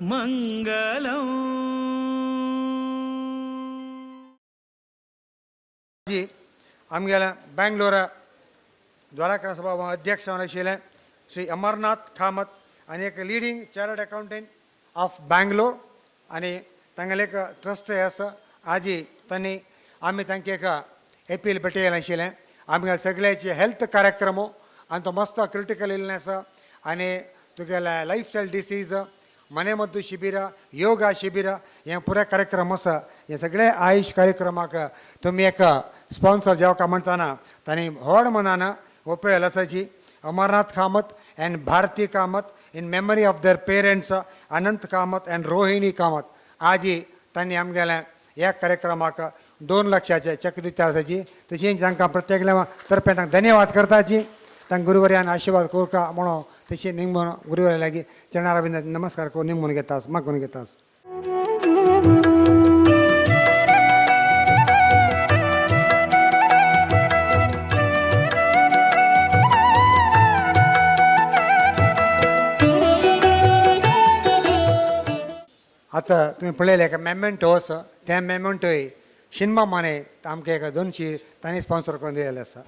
మంగళం. जी आमगेल्या बँगलोर द्वारका सभा अध्यक्ष जावन आशिल्ले श्री अमरनाथ कामत आनी एक leading chartered accountant of Bangalore आनी तांगेले एक ट्रस्ट आसा. आजी तांणी आमी तांकां एक एपील भेटयलें आशिल्लें आमगे सगळ्याचे हेल्थ कार्यक्रम आनी तो मस्त क्रिटिकल इलनेस आनी तुगेले लायफस्टायल डिसीज, मनेमद्दू शिबीर, योगा शिबीर, हे पुराय कार्यक्रम आसा. हे सगळे आयुश कार्यक्रमाक तुमी एक स्पॉन्सर जावका म्हणटाना तांणी व्हड मनान ओपेल आसाची. Amarnath Kamat and Bharati Kamat in memory of their parents Anant Kamat and Rohini Kamat आजी तांणी आमगेल्या ह्या कार्यक्रमाक 2 लक्षाचे चेक दिता आसाची. तशेंच तांकां प्रत्येकल्या तर्फे तांकां धन्यवाद करताची. तांकां गुरुवर्यान आशिर्वाद करता म्हणून तशें निमून गुरुवर्या लागीं चरणारा नमस्कार करून निमून घेता, मागून घेता. आतां तुमी पळयलें एका मेमेंटो आसा, त्या मेमेंटोय शिनमा माने आमकां एका 200 तांणी स्पॉन्सर करून दिलेलें आसा.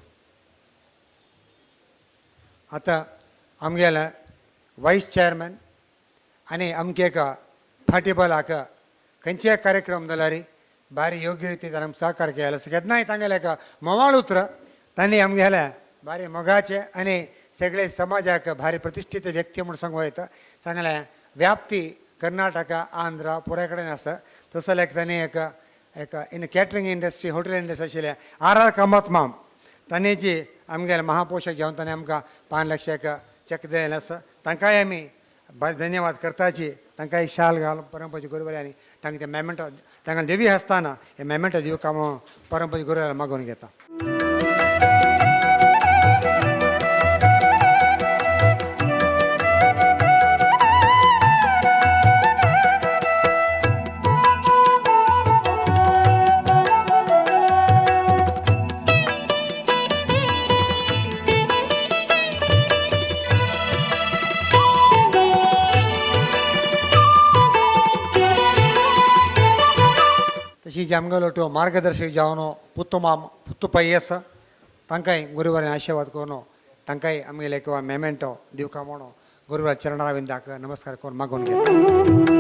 आतां आमगेले वायस चेअरमॅन आनी आमगे एका फाटीबलाक खंयचेय कार्यक्रम जाल्यार भारी योग्य रितीन ताणें सहकार केलें आसा. केन्नाय तांगेलें एका म्होंवाळ उतर तांणी आमगेलें भारी मोगाचें आनी सगळे समाजाक भारी प्रतिश्ठीत व्यक्ती म्हूण सांगूं येता. सांगलें व्याप्ती कर्नाटका, आंध्रा पुराय कडेन आसा. तसो जाल्यार तांणी एक एक in catering industry, hotel industry आशिल्लें आर आर कामत माम तांणी जी आमगेले महापोशक जावन तांणी आमकां 5 लक्ष एक चॅक दिलेलें आसा. तांकांय आमी बरें धन्यवाद करताची. तांकां एक शाल घालून परंपरेची गुरुवारी आनी तांकां ते मेमेंटो तांकां देवी आसतना हे मेमेंटो दिवका म्हणून परंपरेची गुरुवारी मागून घेता. तशी आमगेलो मार्गदर्शक जावन पुत्तुमाम पुत्तु पै आसा, तांकांय गुरुवारी आशिर्वाद करून तांकांय आमगेले किंवा मेमेंटो दिवका म्हणून गुरुवार चरणारविंदाक नमस्कार करून मागून घेता.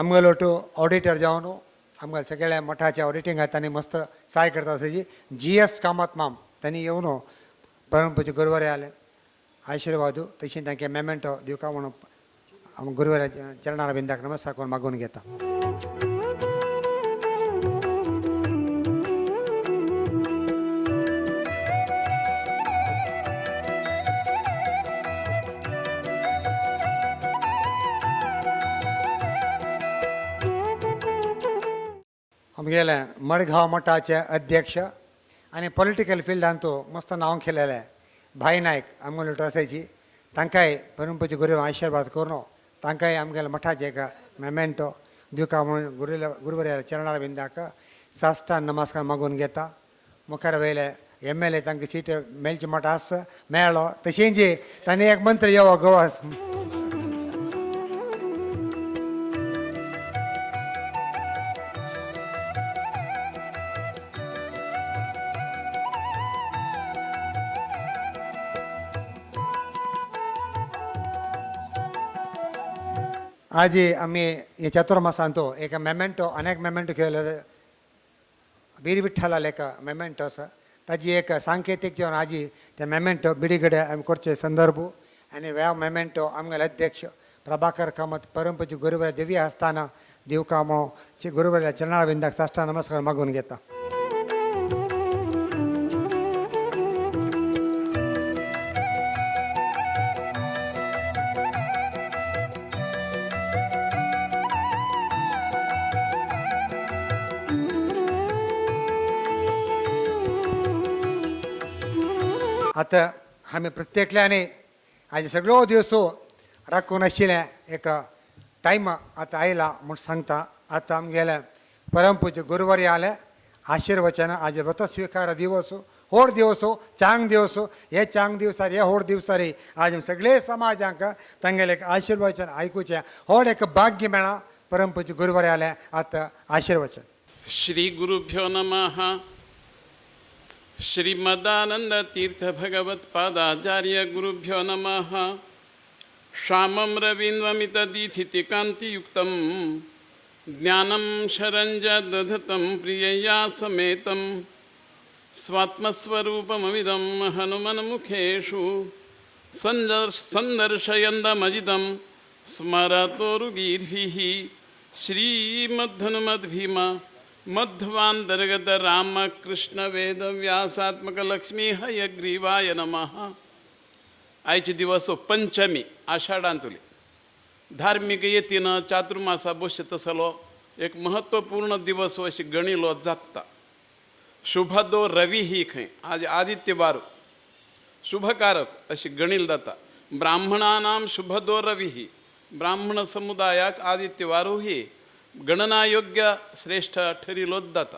आमगेलो टू ऑडिटर जावन आमकां सगळ्या मठाच्या ऑडिटिंगाक तांणी मस्त सहाय करता आसाची जी एस कामत माम तांणी येवन परमपूज्य गुरुवारी आले आशिर्वाद तशें तांकां मेमेंटो दिवका म्हणून आम गुरुवाऱ्या चरणारविंदाक नमस्कार करून मागून घेता. आमगेले मडगांव मठाचे अध्यक्ष आनी पॉलिटिकल फिल्डान तो मस्त नांव केलेलें भाई नायक आमगेलो ट्रस्टाची तांकांय परमपूज्य गुरू आशिर्वाद करून तांकांय आमगेले मठाचे एक मेमेंटो दिवका म्हणून गुरुवर्या चरणारविंदाक साष्टांग नमस्कार मागून घेता. मुखार वयले एम एल ए तांकां सीट मेळची मठ आस मेळ्ळो तशेंच तांणी एक मंत्री येवो गोवा. आज आमी हे चतुर्मासांत एक मेमेंटो अनेक मेमेंटो केले वीर विठ्ठलाल एक मेमेंटो आसा ताजी एक सांकेतीक जेवन आजी ते मेमेंटो बिडी कडेन आमी करचे संदर्भ आनी ह्या मेमेंटो आमगेले अध्यक्ष प्रभाकर कामत परमपूज्य गुरुवर्य देवी आसतना दिवका म्हणून गुरुवर्या चरणारविंदाक साष्टांग नमस्कार मागून घेता. आतां आमी प्रत्येकल्यानी आज सगळो दिवस राखून आशिल्लें एक टायम आतां आयला म्हूण सांगता. आतां आमगेले परमपूज्य गुरुवारी आले आशिर्वचन. आज व्रत स्विकार दिवस, होड दिवस, चांग दिवस. हे चांग दिवसार, हे होड दिवसारी आज सगळे समाजांक तांगेले एक आशिर्वचन आयकुचें होड एक भाग्य मेळ्ळां. परमपूज्य गुरुवारी आले, आतां आशिर्वचन. श्री गुरुभ्यो नमः. श्रीमदानंद तीर्थ भगवत पादाचार्य गुरुभ्यो नमः. श्यामं रवीन्द्वमितदीथितिकान्तियुक्तं ज्ञानं शरञ्ज दधतं प्रियया समेतं स्वात्मस्वरूपमविदं हनुमन्मुखेषु संदर्शयन्दमजितं स्मरतोरुगीर्भिः. श्रीमद्धनुमद्भीम मध्वान्तर्गत रामकृष्ण वेदव्यासात्मक लक्ष्मी हयग्रीवाय नमः. आयचे दिवस पंचमी आषाढांतुली धार्मिक येतीन चातुर्मासा बसचे तसलो एक महत्वपूर्ण दिवस अशी गणिलो जाता. शुभदो रवी ही खंय आज आदित्यवार शुभकारक अशी गणील जाता. ब्राह्मणानां शुभदो रवी ही ब्राह्मण समुदायाक आदित्यवारू ही गणनायोग्य श्रेष्ठ ठरिलोच जाता.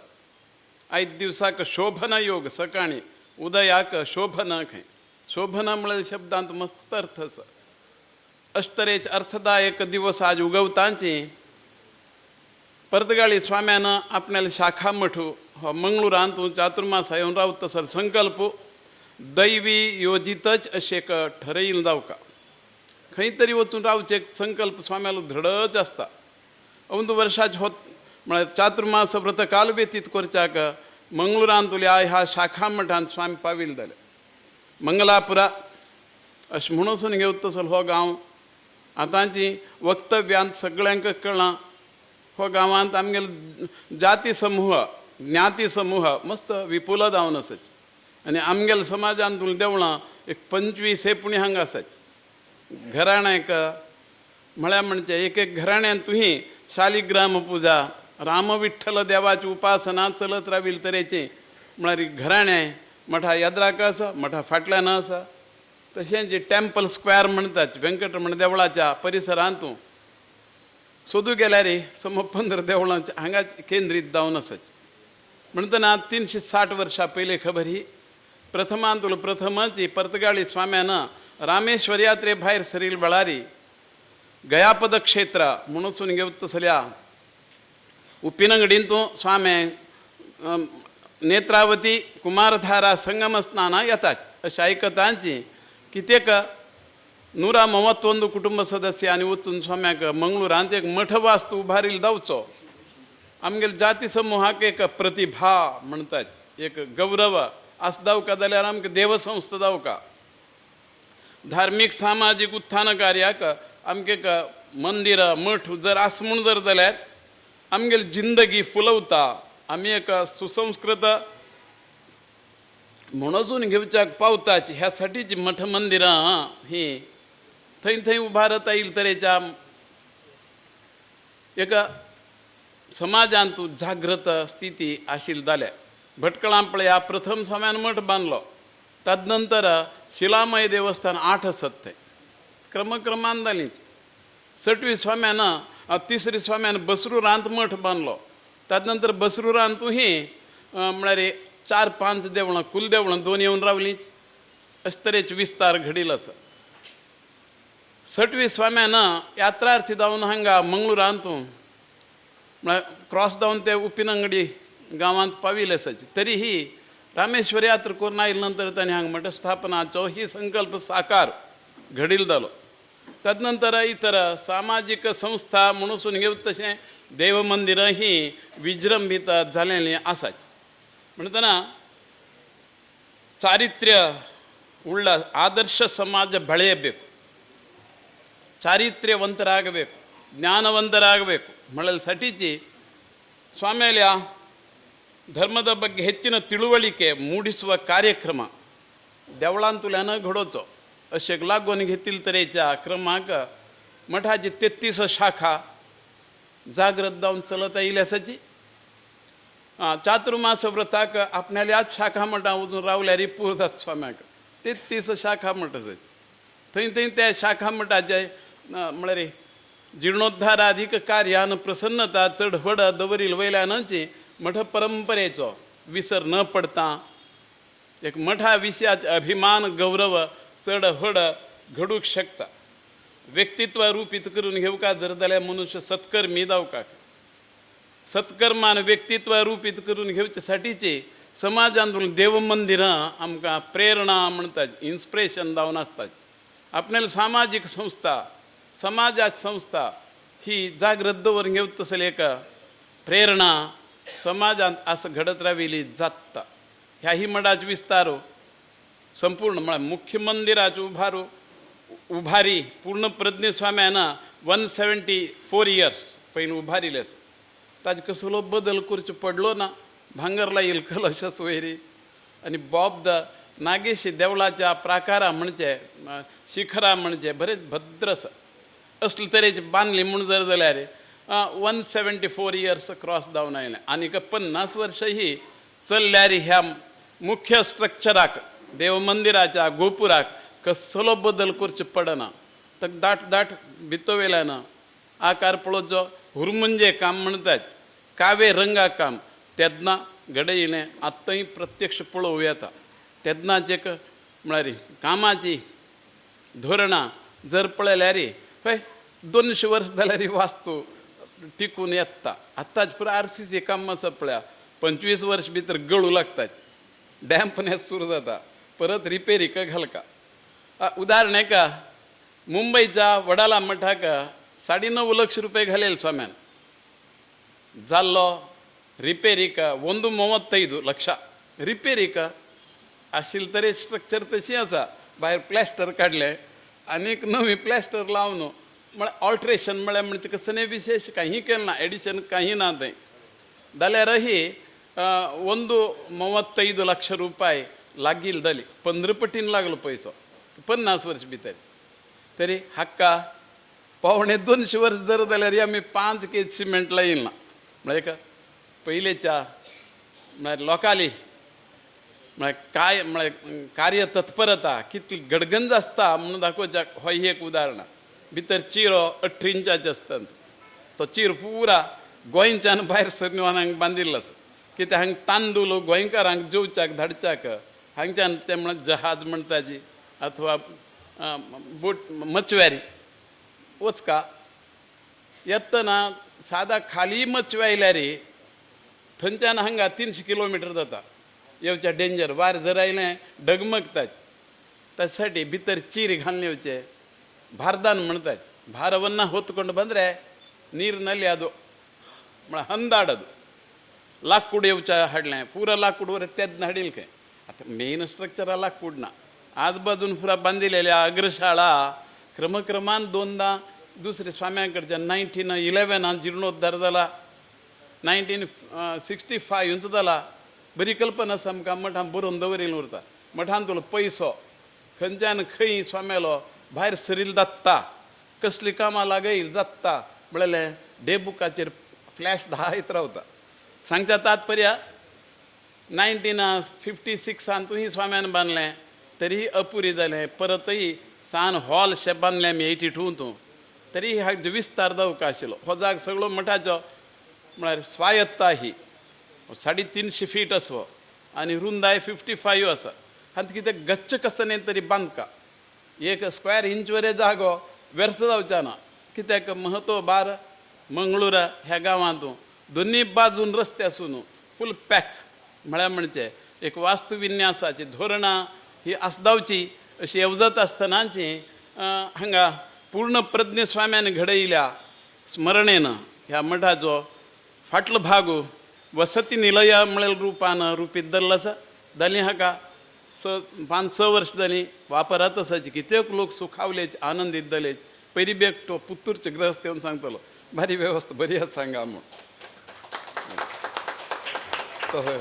आयज दिवसाक शोभन योग, सकाळी उदयाक शोभन खंय. शोभन म्हळ्यार शब्दांत मस्त अर्थ आसा. अशे तरेचे अर्थदायक दिवस आज उगवतांची पर्तगाळी स्वाम्यान आपणाले शाखा मठू हो मंगळुरांत चातुर्मास येवन रावता तसो संकल्प दैवी योजितच अशें एक ठरयिल्लें जावका. खंय तरी वचून रावचें एक संकल्प स्वाम्यालो दृढच आसता. अंदू वर्षाचे होत म्हळ्यार चातुर्मास व्रत काल व्यतीत करच्याक मंगळुरांतल्या ह्या शाखा मठांत स्वामी पाविल्ले जाले. मंगलापुरा अशें म्हणून घेवता तसो हो गांव आतांची वक्तव्यांत सगळ्यांक कळ्ळां. हो गांवांत आमगेले जाती समूह ज्ञाती समूह मस्त विपुल जावन आसाच आनी आमगेले समाजांत देवळां एक 25 हे पुणी हांगा आसाच. घराण्याक म्हळ्यार म्हणजे एक एक घराण्यांत तुही शालिग्राम पुजा रामविठ्ठल देवाची उपासना चलत राविल तरेची म्हळ्यार घराणें मठा याद्राक आसा, मठा फाटल्यान आसा. तशेंच जे टेम्पल स्क्वेअर म्हणतात व्यंकटरमण देवळाच्या परिसरांत सोदू गेल्यार सम 15 देवळां हांगा केंद्रीत जावन आसात. म्हणटना 360 वर्सां पयली खबर ही प्रथमांतुलो प्रथमच पर्तगाळी स्वाम्यान रामेश्वर यात्रे भायर सरील वेळारी गयापद क्षेत्र म्हणून घेवत तसल्या उप्पिनंगडींतू स्वामे नेत्रावती कुमारधारा संगम स्नाना येतात अशें आयकतांची कितेक 131 कुटुंब सदस्य आनी वचून स्वाम्याक मंगळुरांत एक मठ वास्तू उभारील जावचो. आमगेले जाती समूहाक एक प्रतिभा म्हणतात, एक गौरव आस जावका जाल्यार आमकां देवसंस्था जावका. धार्मीक सामाजीक उत्थान कार्याक आमकां एक मंदिर मठ जर आस म्हूण जर जाल्यार आमगेली जिंदगी फुलवता, आमी एक सुसंस्कृत म्हणून घेवच्याक पावताच. ह्या साठीची मठ मंदिरां ही थंय थंय उभारत येईल तरेच्या एका समाजांत जागृत स्थिती आशिल्ली जाल्या. भटकळां पळया प्रथम स्वाम्यान मठ बांदलो, तदनंतर शिलामय देवस्थान 8 आसत थंय क्रमक्रमान जालीच. सटवी स्वाम्यान तिसरी स्वाम्यान बसरूरांत मठ बांदलो, तदनंतर बसरूरांतूय म्हळ्यार 4-5 देवळां कुलदेवळां 2 येवन रावलीच. अशे तरेचे विस्तार घडील आसा. सटवी स्वाम्यान यात्रार्थी जावन हांगा मंगळुरांत म्हळ्यार क्रॉस जावन ते उपिनंगडी गांवांत पाविल्ले आसाची. तरी ही रामेश्वर यात्रा करून आयले नंतर तांणी हांगा मठ स्थापनाचो ही संकल्प साकार घडील जालो. तदनंतर इतर सामाजीक संस्था म्हणून घेवत तशें देवमंदिरां ही विजृंभित जालेलीं आसात. म्हणटना ಚಾರಿತ್ರ್ಯ ಉಳ್ಳ ಆದರ್ಶ ಸಮಾಜ ಬೆಳೆಯಬೇಕು, ಚಾರಿತ್ರ್ಯವಂತರಾಗಬೇಕು, ಜ್ಞಾನವಂತರಾಗಬೇಕು. ಮಳಲ್ ಸಟಿಚಿ ಸ್ವಾಮಿಯ ಧರ್ಮದ ಬಗ್ಗೆ ಹೆಚ್ಚಿನ ತಿಳುವಳಿಕೆ ಮೂಡಿಸುವ ಕಾರ್ಯಕ್ರಮ देवळांतल्यान घडोवचो अशें लागून घेतिल्ले तरेच्या क्रमाक मठाची 33 शाखा जागृत जावन चलत आयिल्ली आसाची. चातुर्मास व्रताक आपणाल्याच शाखा मठां वचून रावल्यार पुरो जाता स्वाम्याक. 33 शाखा मठ आसाची. थंय थंय त्या शाखा मठाचे म्हळ्यार जिर्णोद्धाराधिक कार्यान प्रसन्नता चड व्हड दवरील वयल्यानच मठ परंपरेचो विसर न पडता एक मठा विशयाचे अभिमान गौरव चड व्हड घडूंक शकता. व्यक्तित्व रूपित करून घेवका जर जाल्यार मनुष्य सत्कर्मी जावका. सत्कर्मान व्यक्तित्व रूपित करून घेवच्यासाठीचे समाजांतून देवमंदिरां आमकां प्रेरणा म्हणतात, इन्स्पिरेशन जावन आसतात. आपल्याला सामाजीक संस्था, समाजात संस्था ही जागृत दवरून घेवता तसली एक प्रेरणा समाजांत असं घडत राविली जाता. ह्याही मठाचो विस्तार संपूर्ण म्हळ्यार मुख्य मंदिराचो उभारो उभारी पूर्ण प्रज्ञस्वाम्यानं 174 इयर्स पयलीं उभारिल्लें आसा. ताजे कसलो बदल करचो पडलो ना. भांगरला येईल कलश वयरी आनी बॉब the Nagesh देवळाच्या प्राकारा म्हणजे शिखरा म्हणजे बरेच भद्र आसा. असले तरेची बांदली म्हूण जर जाल्यार 174 इयर्स क्रॉस जावन आयलें. आनीक 50 वर्सां ही चल्ल्यार ह्या मुख्य स्ट्रक्चराक देवमंदिराच्या गोपुराक कसलो बदल करचो पडना. तर दाट दाट भितर आकार पळोवचो हुरमुंजे काम म्हणटात, कावे रंगा काम तेन्ना घडयलें आत्तांय प्रत्यक्ष पळोवं येता. तेन्नाच एक म्हळ्यार कामाची धोरणां जर पळयल्यार हय 200 वर्स जाल्यार वास्तू टिकून येता. आत्ताच पुरो RCC काम आसा पळया 25 वर्स भितर गळू लागतात, डॅम्पनेस सुरू जाता, परत रिपेरीक घालका. उदाहरण एका मुंबईच्या वडाला मठाक 9.5 लक्ष रुपये घालेल स्वाम्यान जाल्लो रिपेरीक 1.35 लक्ष रिपेरीक आशिल्लें तरी स्ट्रक्चर तशी आसा. भायर प्लॅस्टर काडलें आनीक नवी प्लॅस्टर लावन म्हळ्यार ऑल्ट्रेशन म्हळ्यार म्हणजे कसलें विशेश काही केलें ना, एडिशन काही ना थंय. जाल्यारही 1.35 लक्ष रुपये लागील जाली, 15 पटीन लागलो पयसो 50 वर्स भितर. तरी हाका 175 वर्स जर जाल्यार आमी 5 केज सिमेंट लायल ना. म्हळ्यार एक पयलेच्या म्हळ्यार लोकांली म्हळ्यार काय म्हळ्यार कार्यतत्परता कितली गडगंज आसता म्हणून दाखोवच्याक हो ही एक उदाहरण. भितर चिरो 18 इंचाचें आसता, तो चीर पुरा गोंयच्यान भायर सरून हांगा बांदिल्लो आसा. कित्याक हांगा तांदूळ गोंयकारांक जेवच्याक धाडच्याक हांगच्यान ते म्हळ्यार जहाज म्हणटा जी अथवा बोट मचव्यारी वचका येतना सादा खाली मचव्या आयल्यार थंयच्यान हांगा 300 किलोमिटर जाता. येवच्या डेंजर वार जर आयलें डगमगतात. त्यासाठी भितर चीर घालून येवचे भारदान म्हणतात. ಭಾರವನ್ನು ಹೊತ್ತುಕೊಂಡು ಬಂದರೆ ನೀರಿನಲ್ಲಿ ಅದು ಹಂದಾಡೋದು. लाकूड येवच्या हाडलें पुरा लाकूड वर तेन्ना हाडिल्लें खंय. आतां मेन स्ट्रक्चर लाकूड ना. आजबाजून पुरा बांदिलेल्या अग्रशाळा क्रमक्रमान दोनदा दुसरे स्वाम्या कडच्यान 1911 जिर्णोद्धार जाला, 1965 जाला. बरी कल्पना आसा आमकां मठान बरोवन दवरिल्लें उरता. मठांतलो पयसो खंयच्यान खंय स्वाम्यालो भायर सरील जाता, कसली कामां लागयल जाता म्हणलें डे बुकाचेर फ्लॅश धायत रावता. सांगच्या तात्पर्य 1956 तुही स्वाम्यान बांदलें तरी अपुरी जालें. परतय सान हॉल शे बांदलें आमी 82 तूं तरी हाजो विस्तार जावंक आशिल्लो. हो जाग सगळो मठाचो म्हळ्यार स्वायत्ता ही 350 फीट आसो आनी रुंदाय 55 आसा. आनी कितें गच्च कसं तरी बांदका एक स्क्वेअर इंच वरे जागो व्यर्थ जावचा ना. कित्याक महत्व बार मंगळूरा ह्या गांवांतू दोन्ही बाजून रस्ते आसून फूल पॅक म्हळ्यार म्हणजे एक वास्तुविन्यासाची धोरणां ही आसदावची अशी येवजत आसतनाची हांगा पूर्ण प्रज्ञस्वाम्यान घडयल्या स्मरणेन ह्या मठाचो फाटलो भाग वसती निलय म्हळ्यार रुपान रुपीत दल्लो आसा. जाली हाका 5-6 वर्स जाली वापरात आसाची. कितेक लोक सुखावलेच आनंदीत जाले. पयली बी एकटो पुत्तूरचे ग्रहस्थ येवन सांगतलो भारी वेवस्था बरी आसा सांगा म्हूण. हय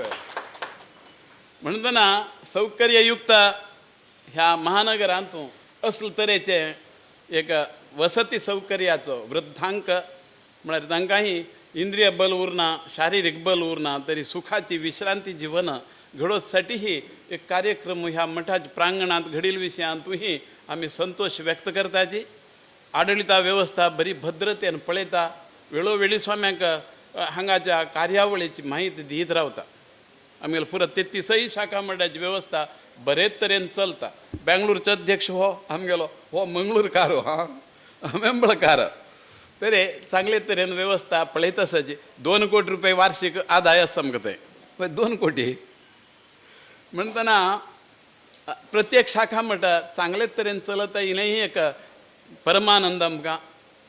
म्हणटना सौकर्ययुक्त ह्या महानगरांत असले तरेचे एक वसती सौकर्याचो वृद्धांक म्हळ्यार तांकांय इंद्रिय बल उरना, शारिरीक बल उरना तरी सुखाची विश्रांती जीवन घडोवसाठी एक कार्यक्रम ह्या मठाच्या प्रांगणांत घडील विशयांतूय आमी संतोष व्यक्त करताची. आडळिता वेवस्था बरी भद्रतेन पळयता. वेळोवेळी स्वाम्यांक हांगाच्या कार्यावळीची माहिती दीत रावता. आमगेले पुरो 33 शाखा मंडळाची वेवस्था बरेच तरेन चलता. बेंगळूरचो अध्यक्ष हो आमगेलो हो मंगळूरकार, हा मेंबळकार, तरी चांगले तरेन वेवस्था पळयत आसाची. 2 कोटी रुपये वार्षिक आदाय आसा आमकां थंय. पळय 2 कोटी म्हणटना प्रत्येक शाखा म्हणटा चांगले तरेन चलत येयलें, ही एक परमानंद आमकां.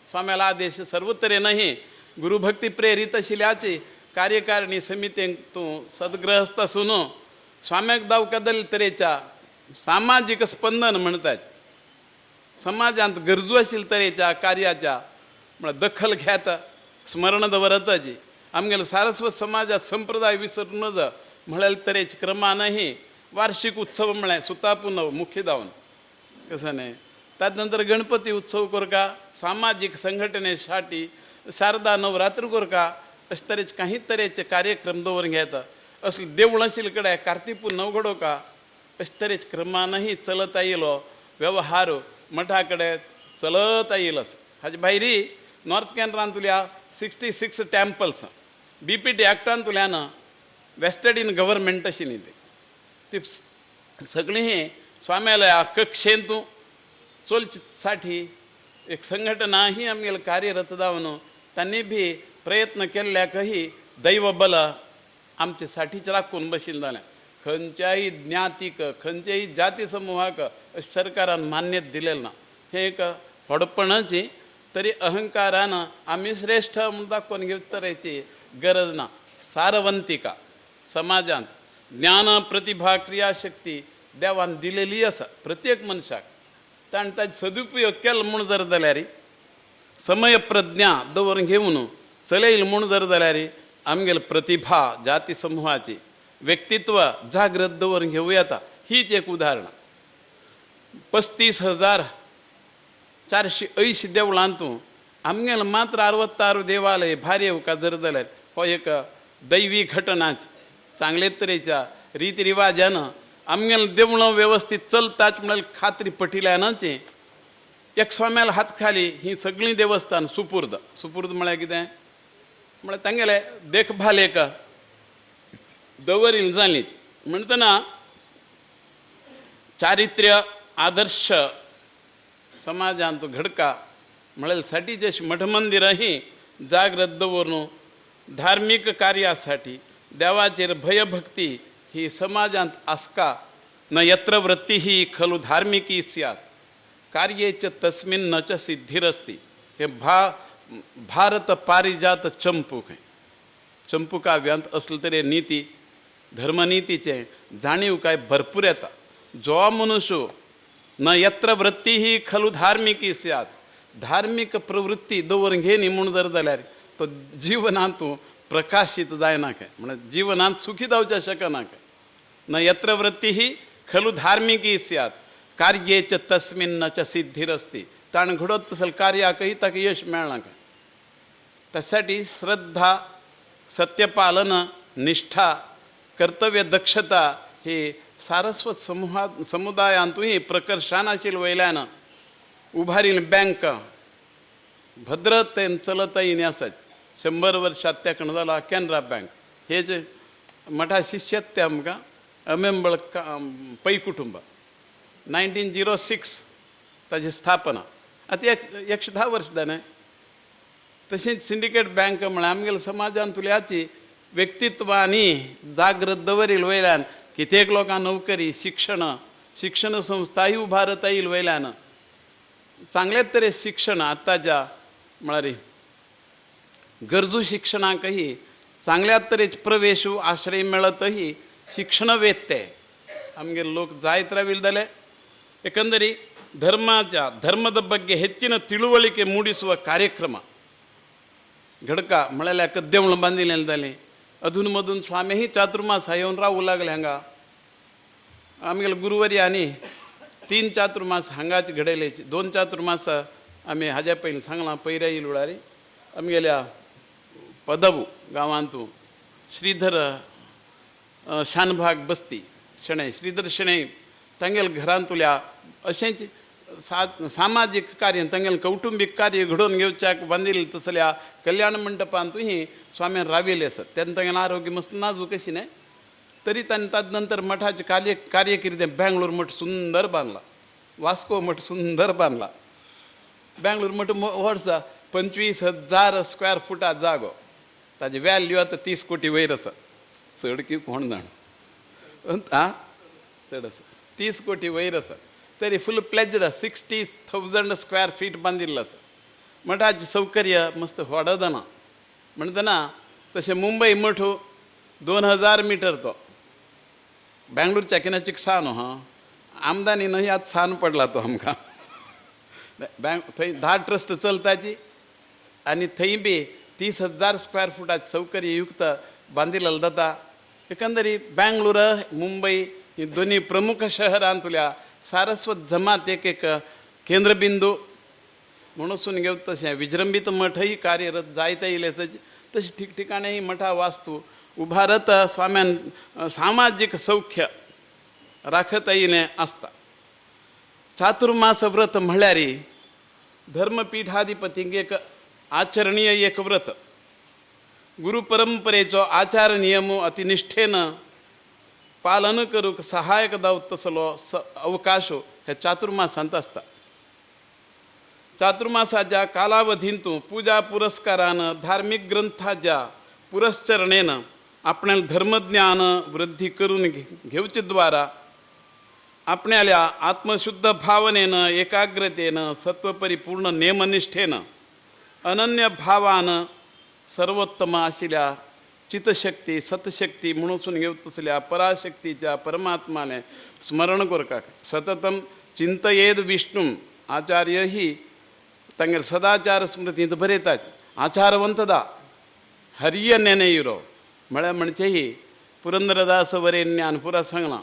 स्वाम्याला आदेश सर्व तरेनही गुरुभक्ती प्रेरीत आशिल्ल्याची कार्यकारिणी समितींक तूं सदग्रहस्थ आसून स्वाम्याक दावका दल तरेच्या सामाजीक स्पंदन म्हणतात, समाजांत गरजू आशिल्ल्या तरेच्या कार्याच्या म्हळ्यार दखल घेत स्मरण दवरताची. आमगेले सारस्वत समाजात संप्रदाय विसरून नज म्हळ्यार तरेचे क्रमानही वार्षिक उत्सव म्हळ्यार सुतापुनव मुख्य जावन कसं न्ही, त्यात नंतर गणपती उत्सव करका, सामाजिक संघटनेसाठी शारदा नवरात्र करका, अशे तरेचे काही तरेचे कार्यक्रम दवरून घेता. असले देवूळ आशिल्ले कडेन कार्तिक पुनव घडोवका, अशे तरेचे क्रमानही चलत आयिल्लो व्यवहार मठा कडेन चलत आयिल्लो आसा. हाजे भायरी नॉर्थ कॅनरांतल्या 66 टेम्पल्स BPT ऍक्टांतल्यान वेस्टेड इन गव्हर्मेंट आशिल्ली ती सगळीं स्वाम्यालया कक्षेंत चोलची एक संघटना ही आमगेले कार्यरत जावन तांणी बी प्रयत्न केल्ल्याकही दैवबल आमचे साठीच राखून बशिल्लें जालें. खंयच्याय ज्ञातीक खंयच्याय जाती समुहाक अशें सरकारान मान्यता दिलेलें ना, हें एक व्हडपणाची. तरी अहंकारान आमी श्रेश्ठ म्हूण दाखोवन घेवचे तरेची गरज ना. सारवंतिका समाजांत ज्ञान प्रतिभा क्रियाशक्ती देवान दिलेली आसा प्रत्येक मनशाक, ताणें ताजो सदुपयोग केलो म्हूण जर जाल्यार, समय प्रज्ञा दवरून घेवन चलयली म्हूण जर जाल्यार आमगेली प्रतिभा जाती समुहाची व्यक्तित्व जागृत दवरून घेवं येता. हीच एक उदाहरण. 35,480 देवळांतू आमगेले मात्र 66 देवालय भारी येवका जर जाल्यार हो एक दैवी घटनाच. चांगले तरेच्या रितीरिवाजान आमगेले देवळां वेवस्थीत चलताच म्हळ्यार खात्री पटिल्यानच एक स्वाम्याल हात खाली ही सगळीं देवस्थान सुपूर्द. सुपूर्द म्हळ्यार कितें म्हळ्यार तांगेले देखभाल एक दवरील जालीच. म्हणटना चारित्र्य आदर्श समाजांत घडका म्हळ्यार साठी अशी मठमंदिरां ही जागृत दवरून धार्मिक कार्यासाठी देवाचेर भयभक्ती ही समाजांत आसका. न यत्र वृत्ती ही खलु धार्मिकी स्यात् कार्येच तस्मिन् न च सिद्धिरस्ति. हे भारत पारिजात चंपू खंय चंपू काव्यांत असले तरे नीती धर्मनितीचें जाणीव काय भरपूर येता. जो मनुष्य न यत्र वृत्ती ही खलु धार्मिकी स्यात् धार्मिक प्रवृत्ती दवरून घेनी म्हूण जर जाल्यार तो जिवनांत प्रकाशीत जायना खंय, म्हळ्यार जिवनांत सुखी जावचें शकना खंय. न यत्र वृत्ती ही खलु धार्मिकी स्यात् कार्येच तस्मिन् न च सिद्धिरस्ति. ताणें घडत तसले कार्याकय ताका यश मेळना खंय. त्यासाठी श्रद्धा, सत्यपालन, निष्ठा, कर्तव्य दक्षता ही सारस्वत समुदायांतूय प्रकर्षान आशिल्ले वयल्यान उभारील बँक भद्रतेन चलत येयनी आसात. 100 वर्षात तेकण जाला कॅनरा बँक. हे जे मठा शिष्यत ते आमकां अमेंबळ पै कुटुंब 1906 ताजी स्थापना. आतां 110 वर्ष जालें. तशेंच सिंडिकेट बँक म्हळ्यार आमगेल्या समाजांतल्याची व्यक्तित्वांनी जागृत दवरील वयल्यान कितेक लोकांक नोकरी, शिक्षण, शिक्षण संस्थाय उबारता येईल वयल्यान चांगले तरे शिक्षण आतांच्या म्हळ्यार गरजू शिक्षणाकही चांगल्या तरेचे प्रवेश आश्रय मेळतही शिक्षण वेत्ते आमगे लोक जायत राविल जाले. एकंदरी ಧರ್ಮಾಚ ಧರ್ಮದ ಬಗ್ಗೆ ಹೆಚ್ಚಿನ ತಿಳುವಳಿಕೆ ಮೂಡಿಸುವ ಕಾರ್ಯಕ್ರಮ घडका म्हळ्यार देवळां बांदिल्लें जालें. अधून मधून स्वामीही चातुर्मास येवन रावूं लागले हांगा. आमगेले गुरुवारी आनी 3 चातुर्मास हांगाच घडयले. 2 चातुर्मास आमी हाज्या पयलीं सांगलां पयऱ्या येयल वेळार आमगेल्या पदवू गांवांतू श्रीधर शानभाग बस्ती शणै, श्रीधर शणै तांगेल्या घरांतल्या अशेंच सामाजीक कार्य तांगेलें कौटुंबीक कार्य घडोवन घेवच्याक बांदिल्लें तसल्या कल्याण मंडपांतूय ही स्वाम्यान राविल्ले आसत. तेन्ना तांगेलें आरोग्य मस्त नाजूक अशी न्हय, तरी तांणी ताजे नंतर मठाचें कार्य कितें बेंगलोर मठ सुंदर बांदला, वास्को मठ सुंदर बांदला. बेंगलोर मठ वर्सा 25,000 स्क्वेअर फुटा जागो, ताजी व्हॅल्यू आतां 30 कोटी वयर आसा, चड की कोण जाण आं चड आसा, 30 कोटी वयर आसा. तरी फूल प्लेज्ड 60,000 स्क्वेअर फीट बांदिल्लो आसा. मठाचें सौकर्य मस्त व्हड जाना म्हणटना तशें मुंबय मठ 2,000 मिटर तो बेंगलोरच्या किनाचीक सान हां आमदानी न्हय आतां सान पडला तो आमकां. थंय 10 ट्रस्ट चलताची आनी थंय बी 30,000 स्क्वेअर फुटाचे सौकर्ययुक्त बांदिल्लें जाता. एकंदरी बेंगलोर मुंबय ही दोनी प्रमुख शहरांतल्या सारस्वत जमात एक एक केंद्रबिंदू म्हणून घेवन तशें विजृंभित मठय कार्यरत जायते येयले तशें ठिकठिकाणेय मठा वास्तू उभारत स्वाम्यान सामाजीक सौख्य राखत येयलें आसता. चातुर्मास व्रत म्हळ्यार धर्मपीठाधिपतींक एक आचरणीय एक व्रत. गुरु परंपरेचो आचार नियम अतिनिष्ठेन पालन करूंक सहायक जावत तसलो अवकाश हे चातुर्मासांत आसता. चातुर्मासाच्या कालावधींतू पूजा पुरस्कारान धार्मिक ग्रंथाच्या पुरस्चरणेन आपणाले धर्मज्ञान वृद्धी करून घेवचे द्वारा आपणाल्या आत्मशुद्ध भावनेन एकाग्रतेन सत्वपरिपूर्ण नेमनिष्ठेन अनन्य भावान सर्वोत्तम आशिल्ल्या चितशक्ती सतशक्ती म्हणून घेवत तसल्या पराशक्तीच्या परमात्माने स्मरण करपाक सततम चिंतयेद विष्णू आचार्य ही तांगेले सदाचार स्मृतींत बरयतात. आचारवंतदा हरिय नेनेयुरो म्हळ्यार म्हणचे ही पुರಂदरदास वरेण्यान पुरा सांगलां.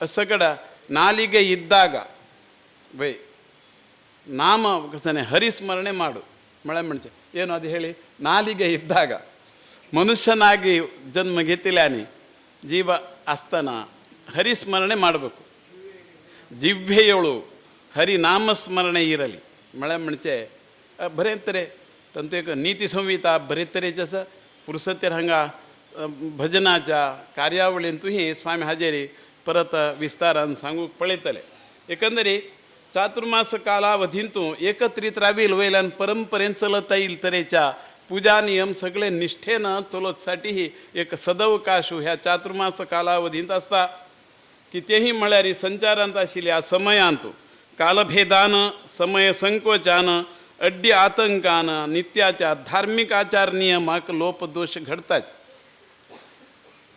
सगळं ನಾಲಿಗೆ ಇದ್ದಾಗ ಬೈ ನಾಮ ಕಸನೆ ಹರಿಸ್ಮರಣೆ ಮಾಡು ಮಳೆ म्हणचे ಏನು ಅದು ಹೇಳಿ. ನಾಲಿಗೆ ಇದ್ದಾಗ ಮನುಷ್ಯನಾಗಿ ಜನ್ಮ ಗೆತ್ತಿಲ್ಯಾನಿ ಜೀವ ಆಸ್ತನ ಹರಿಸ್ಮರಣೆ ಮಾಡಬೇಕು. ಜಿಹ್ವೆಯೊಳು ಹರಿನಾಮಸ್ಮರಣೆ ಇರಲಿ ಮಳೆ म्हणचे बरें तंतु एक नीती संहिता बरे तरेचे आसा. पुरसतेर हांगा भजनाच्या कार्यावळींतूय स्वामी हाजेरी परत विस्तारान सांगूंक पळयतले. एकंदरी चातुर्मास कालावधींतू एकत्रीत रावील वयल्यान परंपरेन चलत येईल तरेच्या पूजा नियम सगळे निष्ठेन चलोवसाठी एक सदवकाश ह्या चातुर्मास कालावधींत आसता. कितेंही म्हळ्यार संचारांत आशिल्ल्या समयांत कालभेदान समय संकोचान अड्डी आतंकान नित्याच्या धार्मिक आचार नियमाक लोपदोश घडतात.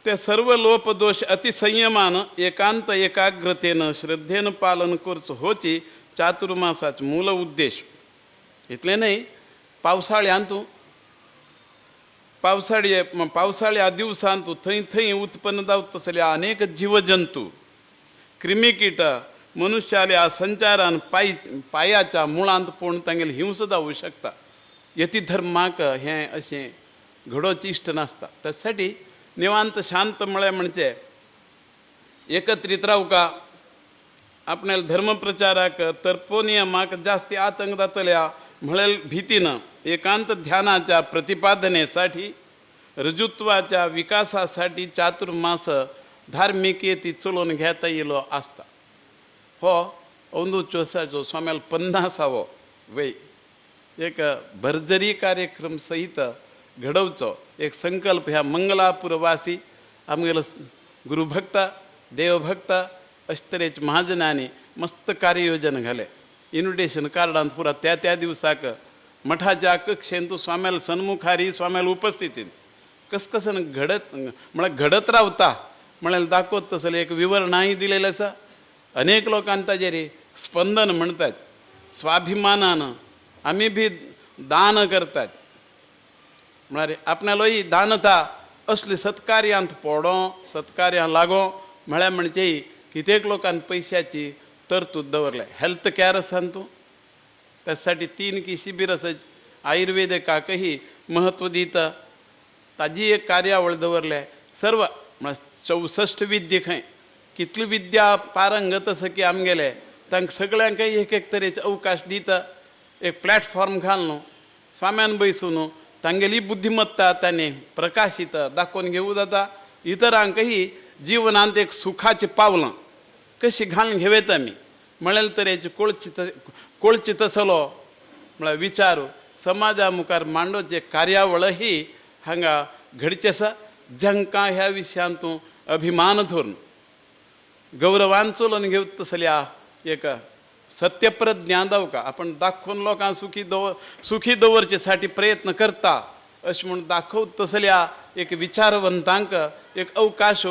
ते सर्व लोपदोष अतिसंयमान एकांत एकाग्रतेन श्रद्धेन पालन करचो होची चातुर्मासाचो मूल उद्देश. इतलें न्हय पावसाळ्यांतू पावसाळ्या दिवसांत थंय थंय उत्पन्न जावत तसल्या अनेक जीवजंतू क्रिमिकीट मनुष्याल्या संचारान पायाच्या मुळांत पूण तांगेली हिंसा जावूं शकता. यतिधर्माक हें अशें घडोवचें इश्ट नासता. त्यासाठी निवांत शांत म्हळ्यार म्हणजे एकत्रीत रावका आपणाल्या धर्मप्रचाराक तर्पोनियमाक जास्ती आतंक जातल्या म्हळेल भीतीनं एकांत ध्यानाच्या प्रतिपादनेसाठी ऋजुत्वाच्या विकासासाठी चातुर्मास धार्मिक येती चलोवन घेता येयलो आसता. हो अंदूच्या वर्साचो स्वाम्याल 50वो वय एक भरजरी कार्यक्रम सहित घडोवचो एक संकल्प ह्या मंगलापूरवासी आमगेलो गुरुभक्त देवभक्त अशे तरेचे महाजनांनी मस्त कार्ययोजन घालें. इन्विटेशन कार्डांत पुरा त्या त्या दिवसाक मठाच्या कक्षेंत स्वाम्याल सन्मुखारी स्वाम्याल उपस्थितीन कसकसन घडत म्हळ्यार घडत रावता म्हळ्यार दाखवत तसलें एक विवरणाय दिलेलें आसा. अनेक लोकांनी ताजेर स्पंदन म्हणतात स्वाभिमानान आमी बी दान करतात म्हळ्यार आपणालोय दानता असले सत्कार्यांत पोडो सत्कार्यांत लागो म्हळ्यार म्हणजे कितेक लोकांनी पयशाची तरतूद दवरल्या. हेल्थ कॅर आसा न्हू तूं त्यासाठी 3 की शिबीर आसात आयुर्वेदिकाकही महत्व दिता ताजी एक कार्यावळ दवरल्या. सर्व म्हळ्यार 64 विद्ये खंय कितली विद्या पारंगत आसा की आमगेले तांकां सगळ्यांकय एक एक तरेचे अवकाश दिता, एक प्लॅटफॉर्म घाल न्हू स्वाम्यान बैसून तांगेली बुद्धिमत्ता तांणी प्रकाशीत दाखोवन घेवू जाता. इतरांकही जिवनांत एक सुखाचें पावलां कशी घालून घेवयत आमी म्हळ्यार तरेचे कोळची तसलो म्हळ्यार विचार समाजा मुखार मांडोवचे कार्यावळ ही हांगा घडचें आसा, जांकां ह्या विशयांत अभिमान धरून गौरवान चलोवन घेवत तसल्या एक सत्यप्रज्ञा दावका आपण दाखोवन लोकांक सुखी दवरचे साठी प्रयत्न करता अशें म्हूण दाखोवत तसल्या एक विचारवंतांक एक अवकाश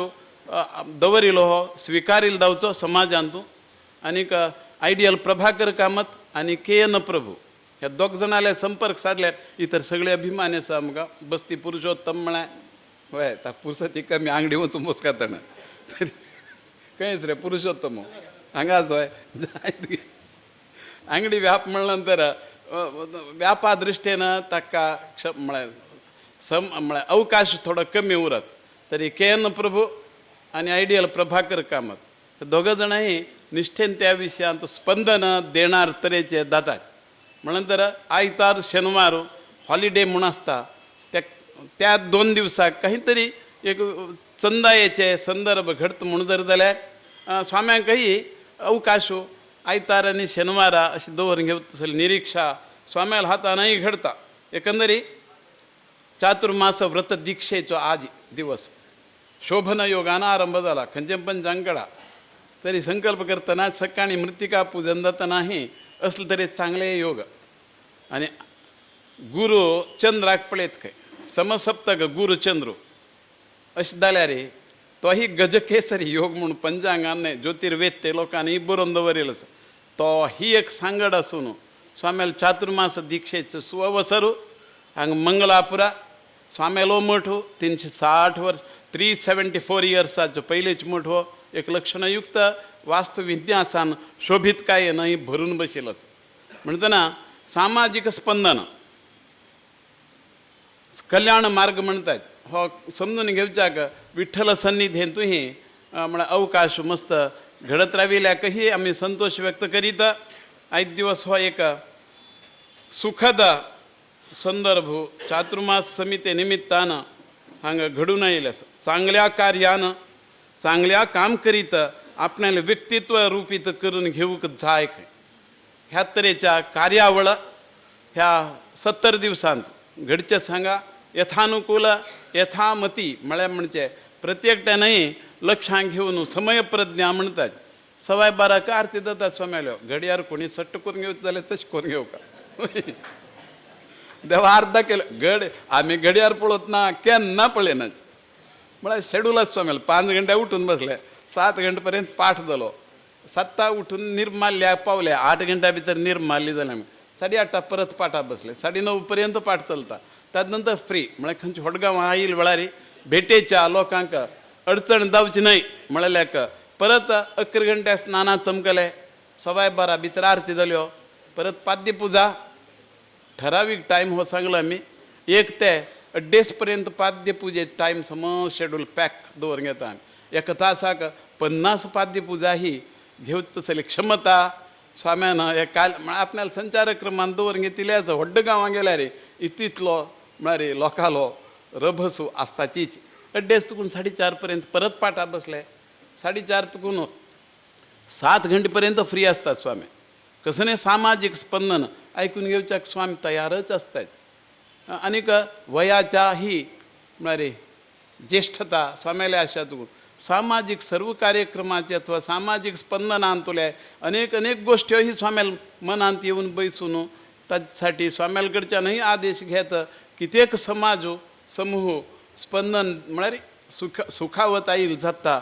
दवरिलो हो स्विकारील जावचो समाजांतू. आनीक आयडियल प्रभाकर कामत आनी के एन प्रभू ह्या दोग जाणांले संपर्क सादल्यार इतर सगळे अभिमानी आसा आमकां. बस्ती पुरुषोत्तम म्हळ्यार वय ता पुरसती कमी आंगडी वचून मोसकातना तरी खंयच रे पुरुषोत्तम हांगाच हय जायत आंगडी व्याप म्हणल्या नंतर व्यापा दृश्टेन ताका म्हळ्यार सम म्हळ्यार अवकाश थोडो कमी उरत तरी के एन प्रभू आनी आयडियल प्रभाकर कामत दोग जाणांय निश्ठेन त्या विशयांत स्पंदन देणार तरेचे जातात. म्हणून तर आयतार शेनवार हॉलिडे म्हूण आसता त्या त्या 2 दिवसाक काहीतरी एक चंदायेचे संदर्भ घडत म्हूण जर जाल्यार स्वाम्यांकही अवकाश आयतार आनी शेनवारा अशें दवरून घेवत तसली निरिक्षा स्वाम्याल हातानय घडता. एकंदरी चातुर्मास व्रत दीक्षेचो आज दिवस शोभन योगान आरंभ जाला खंयचे पंचांकडा तरी संकल्प करतना सकाळी मृत्तिका पूजन जातानाही असले तरी चांगले योग आनी गुरू चंद्राक पळयत खंय समसप्तक गुरू चंद्र अशें जाल्यार तोही गजकेसरी योग म्हूण पंचांगान ज्योतिर्वेद ते लोकांनी बरोवन दवरिल्लो आसा. तो ही एक सांगड आसून स्वाम्याल चातुर्मास दीक्षेचो सुअवसर हांगा मंगलापुरा स्वाम्यालो मठ 360 वर्स 374 इयर्साचो पयलींच मठ हो एक लक्षणयुक्त वास्तुविज्ञासान शोभितकायेनय भरून बशिल्लो आसा. म्हणटना सामाजीक स्पंदन कल्याण मार्ग म्हणतात हो समजून घेवच्याक विठ्ठल सन्निधेंतूय म्हळ्यार अवकाश मस्त घडत राविल्ल्याकही आमी संतोश व्यक्त करीत आयज दिवस हो एक सुखद संदर्भ चातुर्मास समिते निमित्तान हांगा घडून आयिल्लें आसा. चांगल्या कार्यान चांगल्या काम करीत आपणालें व्यक्तित्व रुपीत करून घेवंक जाय खंय. ह्या तरेच्या कार्यावळ ह्या 70 दिवसांत घडचें सांगा यथानुकूल यथामती म्हळ्यार म्हणजे प्रत्येकट्यानय लक्षां घेवन समय प्रज्ञा म्हणतात. 12:15 आरती जाता स्वाम्याल्यो घडयार कोणी सट्ट करून घेवचें जाल्यार तशें करून घेवका देवा अर्दा केलो घड आमी घडयार पळोवत ना केन्ना पळयनाच म्हळ्यार शेड्यूल आसता स्वाम्यालो 5 घंटे उठून बसले 7 घंटे पर्यंत पाठ जालो 7 उठून निर्माल्या पावले 8 घंट्या भितर निर्माल्य जालें आमी 8:30 परत पाठाक बसले 9:30 पर्यंत पाठ चलता त्यात नंतर फ्री म्हळ्यार खंयच्या होडगांव आयल वेळार भेटेच्या लोकांक अडचण जावची न्हय म्हळ्याक परत 11 घंट्या स्नानां चमकले 12:15 भितर आरती जाल्यो परत पाद्य पुजा ठरावीक टायम हो सांगलो आमी 1 ते 2:30 पर्यंत पाद्य पुजे टायम समज शेड्यूल पॅक दवरून घेता आमी. एका तासाक 50 पाद्य पुजा ही घेवत तसली क्षमता स्वाम्यान हे काल म्हळ्यार आपल्याला संचार क्रमान दवरून घेतिल्लें आसा. व्हड्ड गांवां गेल्यार इतितलो म्हळ्यार लोकांलो रभसू आसताचीच. 2:30 तुकून 4:30 पर्यंत परत पाठा बसले 4:30 तुकून 7 घंटे पर्यंत फ्री आसतात स्वामी. कसलें सामाजीक स्पंदन आयकून घेवच्याक स्वामी तयारच आसतात. आनीक वयाच्या ही म्हळ्यार ज्येष्ठता स्वाम्याले आशा तुकून सामाजीक सर्व कार्यक्रमाचे अथवा सामाजीक स्पंदनांतले अनेक अनेक गोश्ट्यो ही स्वाम्याल मनांत येवन बैसून ताच्यासाठी स्वाम्यालकडच्यानय आदेश घेत कितेक समाज समूह स्पंदन म्हळ्यार सुखावत आयल जाता.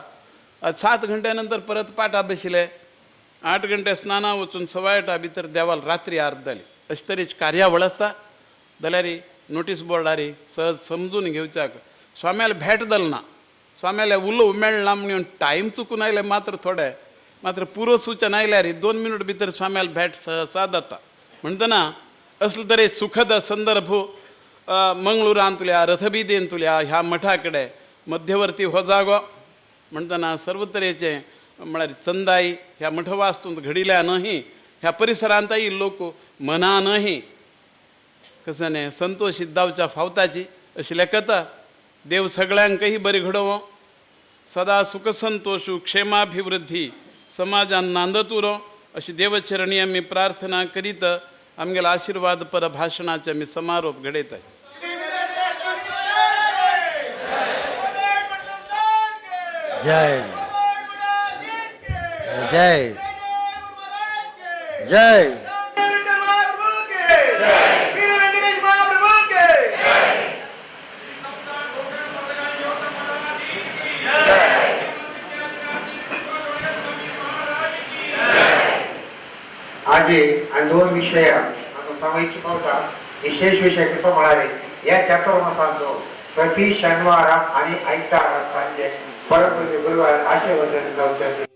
7 घंट्या नंतर परत पाठा बशिल्ले 8 घंटे स्नाना वचून 8:15 भितर देवाल रात्री आरती जाली. अशे तरेची कार्यावळ आसता जाल्यार नोटीस बोर्डार सहज समजून घेवच्याक स्वाम्याला भेट जाल ना स्वाम्याला उलोवंक मेळना म्हणून टायम चुकून आयले मात्र थोडे मात्र पूर्व सूचना आयल्यार 2 मिनट भितर स्वाम्याला भेट सहसा जाता. म्हणटना असले तरे सुखद संदर्भ मंगळुरांतल्या रथबिदेंतल्या ह्या मठा कडेन मध्यवर्ती हो जागो म्हणटना सर्व तरेचे म्हळ्यार चंदाई ह्या मठवास्तूंत घडिल्या न्ही, ह्या परिसरांतय लोक मनानही कसने संतोषीत जावच्या फावताची अशी लेखता. देव सगळ्यांकही बरी घडोवं, सदा सुखसंतोषू क्षेमाभिवृद्धी समाजान नांदत उरो अशी देवचरणी आमी प्रार्थना करीत आमगेल्या आशीर्वाद पर भाशणाचे आमी समारोप घडयताय. जय जय जय. आजे आणि दोन विषय सांगायची पावता. विशेष विषय कसं म्हणाले, या चातुर्मासांचो प्रति शनिवार आणि आयतार सांजे परत गुरुवार आशीर्वचन जावचे असे.